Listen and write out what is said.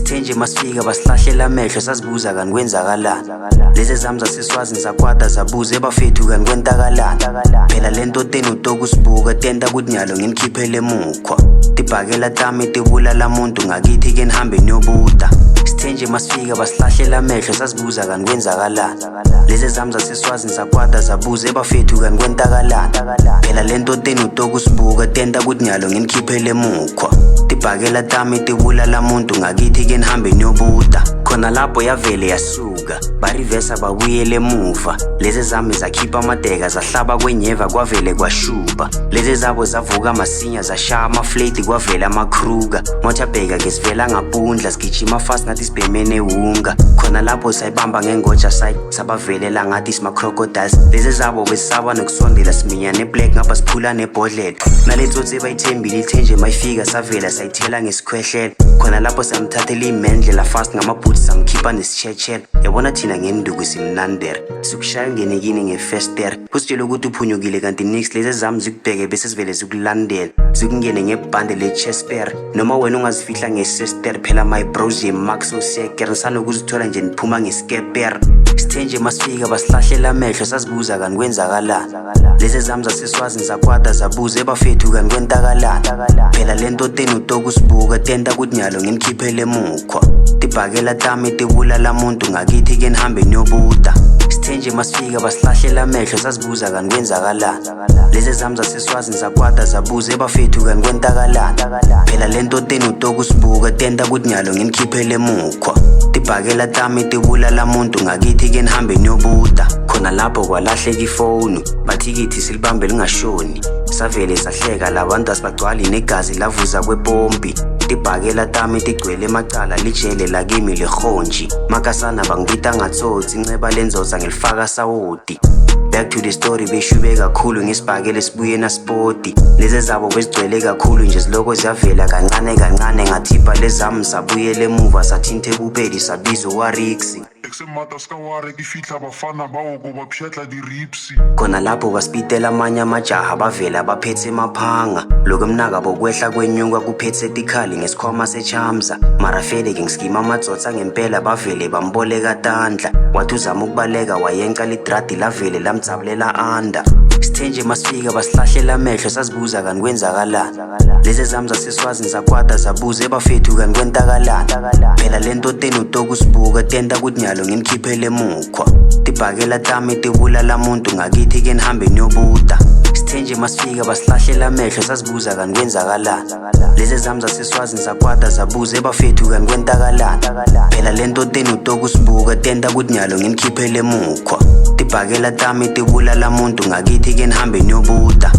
Sithe nje masifika basihlahlela amehlo, sazibuza kani kwenzakalani. Lezi zami zaseSwazini zakwata zabuza ebafethu kani kwentakalani. Phela lento tenu tokusibuka tenta kuthi nyalo nginikhiphele emukhwa. Tibhakela tami tibulala muntu ngakithi ke nihambe niyobuta. Sithe nje masifika basihlahlela amehlo, sazibuza kani kwenzakalani. Lezi zami zaseSwazini zakwata zabuza ebafethu kani kwentakalani. Phela lento tenu tokusibuka tenta kuthi nyalo nginikhiphele emukhwa. Tibhakela tami tibulala muntu ngakithi ke nihambe niyobuta. Khona lapho yavele yasuka, barivesa babuyele emuva. Lezi zami zakhipha amadeka zahlaba kwenyeva kwavele kwashuba. Lezi zabo zavuka masinya zashaya amafleti kwavela amaKruger. Mawuthabheka ke sivela ngapundla sigijima fast ngathi sibhemene ewunga. Khona lapho sayibamba ngengoja side sabavelela ngathi sima-crocodiles. Lezi zabo besaba nokusondela siminya ne-black ngapha siphula nebhodlela. Naletsotsi bayithembile ithe nje mayifika savela sayithela ngesikhwehlela. Khona lapho samthathela imendlela fast ngamaboots samkhipha nesitshetshela. Yabona thina ngenduku simnandere sikushaya ungene kini ngefestere. Usitshele ukuthi uphunyukile kanti nix, lezi zami zikubheke bese sivele zikulandela zikungene ngebhande le-chesper noma wena ungazifihla ngesester. Phela my bros ye-maxo seker nisanokuzithola nje niphuma ngeskeper. Sithe nje masifika basihlahlela amehlo, sazibuza kani kwenzakalani. Lezi zami zaseSwazini zakwata zabuza ebafethu kani kwentakalani. Phela lento tenu tokusibuka tenta kuthi nyalo nginikhiphele emukhwa. Tibhakela tami tibulala muntu ngakithi ke nihambe niyobuta. Sithe nje masifika basihlahlela amehlo, sazibuza kani kwenzakalani. Lezi zami zaseSwazini zakwata zabuza ebafethu kani kwentakalani. Phela lento tenu tokusibuka tenta kuthi nyalo nginikhiphele emukhwa. Tibhakela tami tibulala muntu ngakithi ke nihambe niyobuta. Khona lapho kwalahleka ifonu, bathikithi silibambe lingashoni. Savele sahleka labantu asibagcwali negazi lavuza kwepompi. Tibhakela tami tigcwele emacala lijele lakimi lihonji. Makasana bangibita ngatsotsi, inceba lenzoza ngilifaka sawoti. Back to the story, beshube kakhulu ngesibhakele sibuye naspoti. Lezi zabo bezigcwele kakhulu nje ziloko ziyavela kancane kancane ngathipha lezami sabuyela emuva sathinthe bubeli sabiza uwariksi. Eksemata ska ware ke fihla bafana bao ko ba pšhatla di-ribs. Khona lapho basipitela amanye amajaha bavela baphethe emaphanga. Lokho emnaka bokwehla kwenyuka kuphethe tikhali ngesikhwama sechamza. Marafele ke ngiskima amatsotsa ngempela bavele bamboleka tandla. Wathi uzama ukubaleka wayenca lidradi lavele lamdzabulela anda. Sithe nje masifika basihlahlela amehlo, sazibuza kani kwenzakalani. Lezi zami zaseSwazini zakwata zabuza ebafethu kani kwentakalani. Phela lento tenu tokusibuka tenta kuthi nyalo nginikhiphele emukhwa. Tibhakela tami tibulala muntu ngakithi ke nihambe niyobuta. Sithe nje masifika basihlahlela amehlo, sazibuza kani kwenzakalani. Lezi zami zaseSwazini zakwata zabuza ebafethu kani kwentakalani. Phela lento tenu tokusibuka tenta kuthi nyalo nginikhiphele emukhwa. Tibhakela tami tibulala muntu ngakithi ke nihambe niyobuta.